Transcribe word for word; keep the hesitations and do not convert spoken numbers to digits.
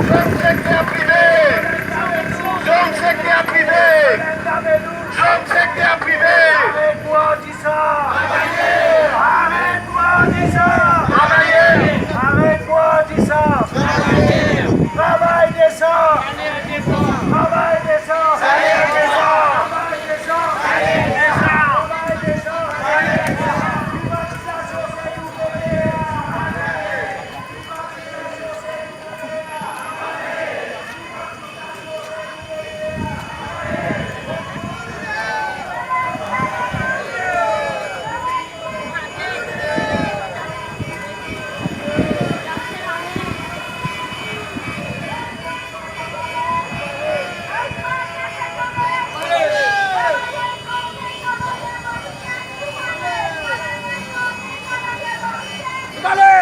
Zom sekter prive! Zom sekter prive! Zom sekter prive! Arret bwar disab! Arret bwar disab! Arret bwar disab! Travay desab! Travay desab! Privatizasyon, se nou kote!